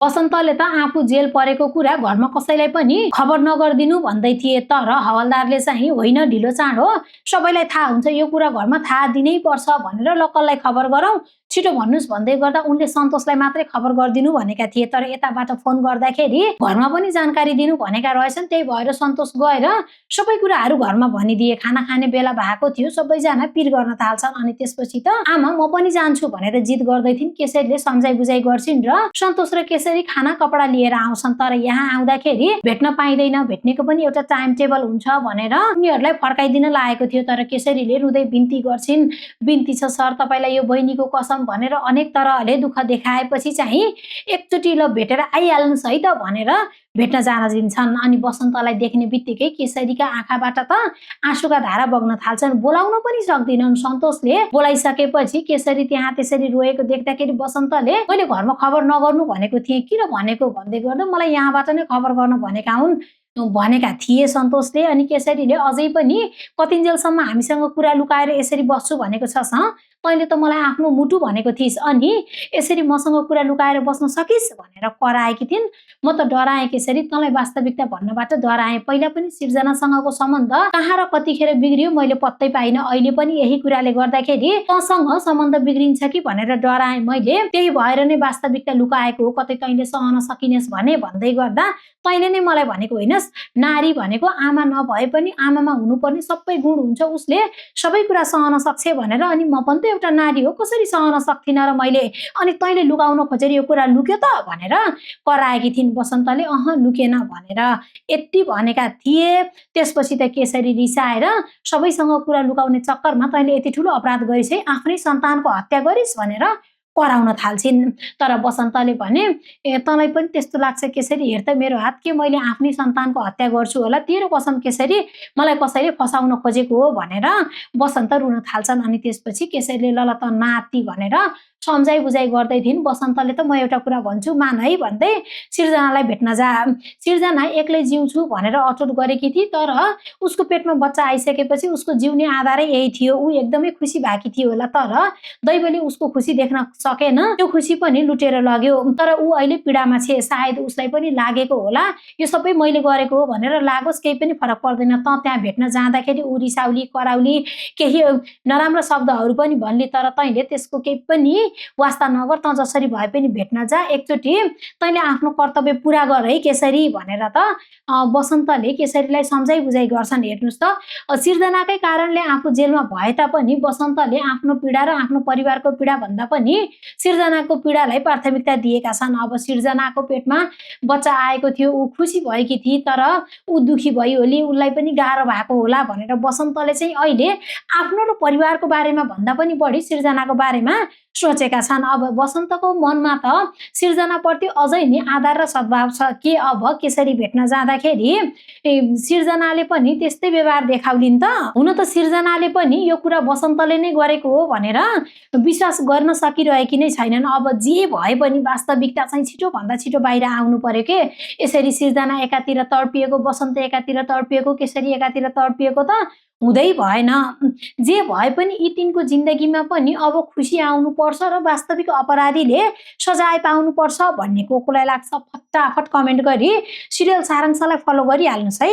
बसन्तले त आफू जेल परेको कुरा घरमा कसैलाई पनि खबर नगरिदिनु भन्दै थिए, तर हवलदारले चाहिँ होइन ढिलो चाँडो सबैलाई थाहा हुन्छ, यो कुरा घरमा थाहा दिनै पर्छ भनेर लक्कललाई खबर गरौँ, छिटो भन्नुस् भन्दै गर्दा उनले सन्तोषलाई मात्रै खबर गरिदिनु भनेका थिए। तर यताबाट फोन गर्दाखेरि घरमा पनि जानकारी दिनु भनेका रहेछन्। त्यही भएर सन्तोष गएर सबै कुराहरू घरमा भनिदिए। खाना खाने बेला भएको थियो, सबैजना पिर गर्न थाल्छन्। अनि त्यसपछि त आमा म पनि जान्छु भनेर जिद गर्दै थिइन्। केशरीले सम्झाइ बुझाइ गर्छिन् र सन्तोष र केशरी खाना कपडा लिएर आउँछन्। तर यहाँ आउँदाखेरि भेट्न पाइँदैन, भेट्नेको पनि एउटा टाइम टेबल हुन्छ भनेर उनीहरूलाई फर्काइदिन लागेको थियो। तर केशरीले रुँदै बिन्ती गर्छिन्, बिन्ती छ सर तपाईँलाई यो बहिनीको कसम भनेर अनेक तरहले दुःख देखाएपछि चाहिँ एकचोटि ल भेटेर आइहाल्नुहोस् है त भनेर भेट्न जान दिन्छन्। अनि बसन्तलाई देख्ने बित्तिकै केशरीका आँखाबाट त आँसुका धारा बग्न थाल्छन्। बोलाउन पनि सक्दिनन्। सन्तोषले बोलाइसकेपछि केशरी त्यहाँ त्यसरी रोएको देख्दाखेरि बसन्तले मैले घरमा खबर नगर्नु भनेको थिएँ, किन भनेको भन्दै गर्दा मलाई यहाँबाट नै खबर गर्न भनेका थिए सन्तोषले। अनि केशरीले अझै पनि कतिन्जेलसम्म हामीसँग कुरा लुकाएर यसरी बस्छु भनेको छस्? तैँले त मलाई आफ्नो मुटु भनेको थिइस्, अनि यसरी मसँग कुरा लुकाएर बस्न सकिस् भनेर कराएकी थिइन्। म त डराएँ केशरी, तँलाई वास्तविकता भन्नबाट डराएँ। पहिला पनि सिर्जनासँगको सम्बन्ध कहाँ र कतिखेर बिग्रियो मैले पत्तै पाइनँ। अहिले पनि यही कुराले गर्दाखेरि तँसँग सम्बन्ध बिग्रिन्छ कि भनेर डराएँ मैले। त्यही भएर नै वास्तविकता लुकाएको हो, कतै तैँले सहन सकिनेस् भने भन्दै गर्दा तैँले नै मलाई भनेको होइनस्, नारी भनेको आमा नभए पनि आमामा हुनुपर्ने सबै गुण हुन्छ, उसले सबै कुरा सहन सक्छ भनेर। अनि म पनि त एउटा नारी हो, कसरी सहन सक्थिनँ र मैले? अनि तैँले लुकाउन खोजेर यो कुरा लुक्यो त भनेर कराएकी थिइन् बसन्तले। लुकेन भनेर यति भनेका थिए। त्यसपछि त केशरी रिसाएर सबैसँग कुरा लुकाउने चक्करमा तैँले यति ठुलो अपराध गरिस् है, आफ्नै सन्तानको हत्या गरिस् भनेर कराउन थाल्छिन्। तर बसन्तले भने तँलाई पनि त्यस्तो लाग्छ केशरी? हेर त मेरो हात, के मैले आफ्नै सन्तानको हत्या गर्छु होला? तेरो कसम केशरी, मलाई कसैले फसाउन खोजेको हो भनेर बसन्त रुन थाल्छन्। अनि त्यसपछि केशरीले ल त नाति भनेर सम्झाइ बुझाइ गर्दै थिइन्। बसन्तले त म एउटा कुरा भन्छु मान है भन्दै सिर्जनालाई भेट्न जा। सिर्जना एक्लै जिउँछु भनेर अटोट गरेकी थिए, तर उसको पेटमा बच्चा आइसकेपछि उसको जिउने आधारै यही थियो। ऊ एकदमै खुसी भएकी थियो होला, तर दैवले उसको खुसी देख्न सकेन, त्यो खुसी पनि लुटेर लग्यो। तर ऊ अहिले पीडामा छे, सायद उसलाई पनि लागेको होला यो सबै मैले गरेको हो भनेर। लागोस्, केही पनि फरक पर्दैन। त त्यहाँ भेट्न जाँदाखेरि ऊ रिसाउली कराउली केही नराम्रो शब्दहरू पनि भन्ली, तर तैँले त्यसको केही पनि वास्ता नगर। त जसरी भए पनि भेट्न जा, एकचोटि तैँले आफ्नो कर्तव्य पुरा गर है केशरी भनेर त बसन्तले केशरीलाई सम्झाइ बुझाइ गर्छन्। हेर्नुहोस् त, सिर्जनाकै कारणले आफू जेलमा भए तापनि बसन्तले आफ्नो पीडा र आफ्नो परिवारको पीडा भन्दा पनि सिर्जनाको पीडालाई प्राथमिकता दिएका छन्। अब सिर्जनाको पेटमा बच्चा आएको थियो, ऊ खुसी भएकी थिए, तर ऊ दुखी भई होली, उसलाई पनि गाह्रो भएको होला भनेर बसन्तले चाहिँ अहिले आफ्नो र परिवारको बारेमा भन्दा पनि बढी सिर्जनाको बारेमा सोचेका छन्। अब बसन्तको मनमा त सिर्जनाप्रति अझै नै आदर र सद्भाव छ। के अब केशरी भेट्न जाँदाखेरि सिर्जनाले पनि त्यस्तै व्यवहार देखाउलिन् त? हुन त सिर्जनाले पनि यो कुरा बसन्तले नै गरेको हो भनेर विश्वास गर्न सकिरहेकी नै छैनन्। अब जे भए पनि वास्तविकता चाहिँ छिटो भन्दा छिटो बाहिर आउनु पर्यो के। यसरी सिर्जना एकातिर तडपिएको, बसन्त एकातिर तडपिएको, केशरी एकातिर तडपिएको त हुँदै भएन। जे भए पनि यी तिनको जिन्दगीमा पनि अब खुसी आउनु पर्छ र वास्तविक अपराधीले सजाय पाउनु पर्छ भन्ने कोलाई लाग्छ? फटाफट कमेन्ट गरी सिरियल सारांशलाई फलो गरिहाल्नुहोस् है।